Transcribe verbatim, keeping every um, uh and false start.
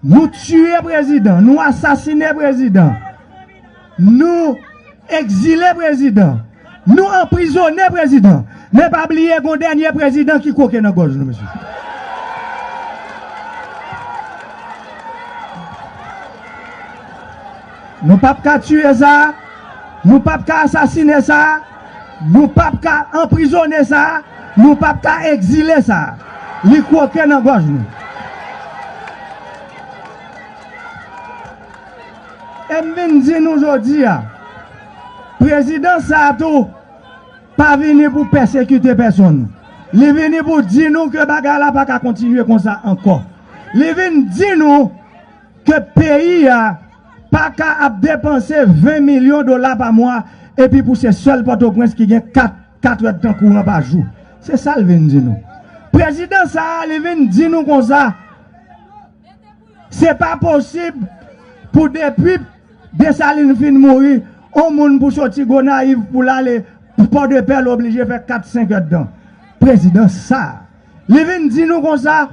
Nou tiye prezidan, nou asasine prezidan, nou egzile prezidan, nou anprizone prezidan. Men pa bliye gon dènye prezidan ki kwoke nan gòj nou, mesye. Nou p ap ka tiye sa, nou p ap ka asasine sa, nou p ap ka anprizone sa, nou p ap ka egzile sa. Li kwoke nan gòj nou. E m vin di nou jodi a, prezidan sa a tou pa vini pou pèsekite pèsonn. Li vini pou di nou ke bagay la pa ka kontinye konsa ankò. Li vin di nou ke peyi a pa ka ap depanse ven milyon dola pa mwa, epi pou se sèl Pòtoprens ki gen kat, kat èdtan kouran pa jou. Se sa l vin di nou. Prezidan sa a, li vin di nou konsa, se pa posib pou depi Desalin fin mouri, on moun pou soti Gonayiv pou l ale Pòdepè, l oblije fè kat, senk èdtan. Prezidan sa a, li vin di nou konsa,